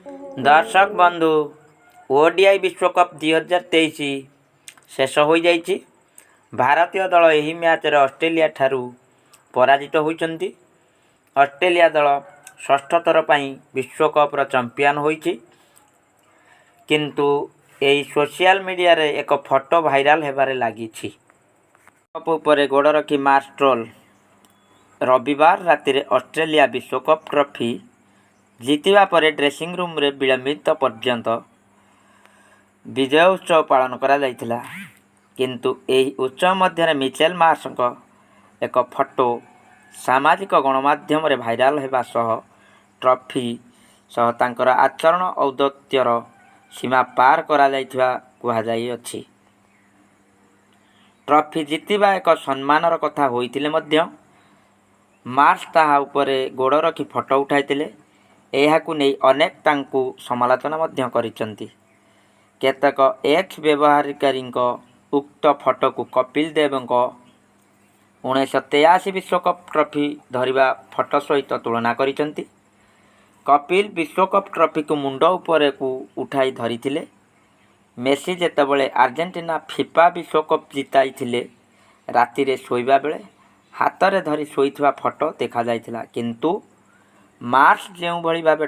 ଦର୍ଶକ ବନ୍ଧୁ, ଓଡିଆଇ ବିଶ୍ୱକପ୍ 2023 ଶେଷ ହୋଇଯାଇଛି। ଭାରତୀୟ ଦଳ ଏହି ମ୍ୟାଚରେ ଅଷ୍ଟ୍ରେଲିଆ ଠାରୁ ପରାଜିତ ହୋଇଛନ୍ତି। ଅଷ୍ଟ୍ରେଲିଆ ଦଳ ଷଷ୍ଠ ଥର ପାଇଁ ବିଶ୍ୱକପର ଚାମ୍ପିୟନ ହୋଇଛି। କିନ୍ତୁ ଏହି ସୋସିଆଲ ମିଡିଆରେ ଏକ ଫଟୋ ଭାଇରାଲ ହେବାରେ ଲାଗିଛି। କପ୍ ଉପରେ ଗୋଡ଼ ରଖି ମାର୍ଶ ଟ୍ରୋଲ। ରବିବାର ରାତିରେ ଅଷ୍ଟ୍ରେଲିଆ ବିଶ୍ୱକପ୍ ଟ୍ରଫି ଜିତିବା ପରେ ଡ୍ରେସିଂ ରୁମରେ ବିଳମ୍ବିତ ପର୍ଯ୍ୟନ୍ତ ବିଜୟ ଉତ୍ସବ ପାଳନ କରାଯାଇଥିଲା। କିନ୍ତୁ ଏହି ଉତ୍ସବ ମଧ୍ୟରେ ମିଚେଲ ମାର୍ଶଙ୍କ ଏକ ଫଟୋ ସାମାଜିକ ଗଣମାଧ୍ୟମରେ ଭାଇରାଲ ହେବା ସହ ଟ୍ରଫି ସହ ତାଙ୍କର ଆଚରଣ ଔଦ୍ଧତ୍ୟର ସୀମା ପାର କରାଯାଇଥିବା କୁହାଯାଇଅଛି। ଟ୍ରଫି ଜିତିବା ଏକ ସମ୍ମାନର କଥା ହୋଇଥିଲେ ମଧ୍ୟ ମାର୍ଶ ତାହା ଉପରେ ଗୋଡ଼ ରଖି ଫଟୋ ଉଠାଇଥିଲେ। ଏହାକୁ ନେଇ ଅନେକ ତାଙ୍କୁ ସମାଲୋଚନା ମଧ୍ୟ କରିଛନ୍ତି। କେତେକ ଏକ୍ସ ବ୍ୟବହାରକାରୀଙ୍କ ଉକ୍ତ ଫଟୋକୁ କପିଲ ଦେବଙ୍କ 1983 ବିଶ୍ୱକପ୍ ଟ୍ରଫି ଧରିବା ଫଟୋ ସହିତ ତୁଳନା କରିଛନ୍ତି। କପିଲ ବିଶ୍ୱକପ୍ ଟ୍ରଫିକୁ ମୁଣ୍ଡ ଉପରକୁ ଉଠାଇ ଧରିଥିଲେ। ମେସି ଯେତେବେଳେ ଆର୍ଜେଣ୍ଟିନା ଫିଫା ବିଶ୍ୱକପ୍ ଜିତାଇଥିଲେ, ରାତିରେ ଶୋଇବା ବେଳେ ହାତରେ ଧରି ଶୋଇଥିବା ଫଟୋ ଦେଖାଯାଇଥିଲା। କିନ୍ତୁ ମାର୍ଶ ଯେଉଁଭଳି ଭାବେ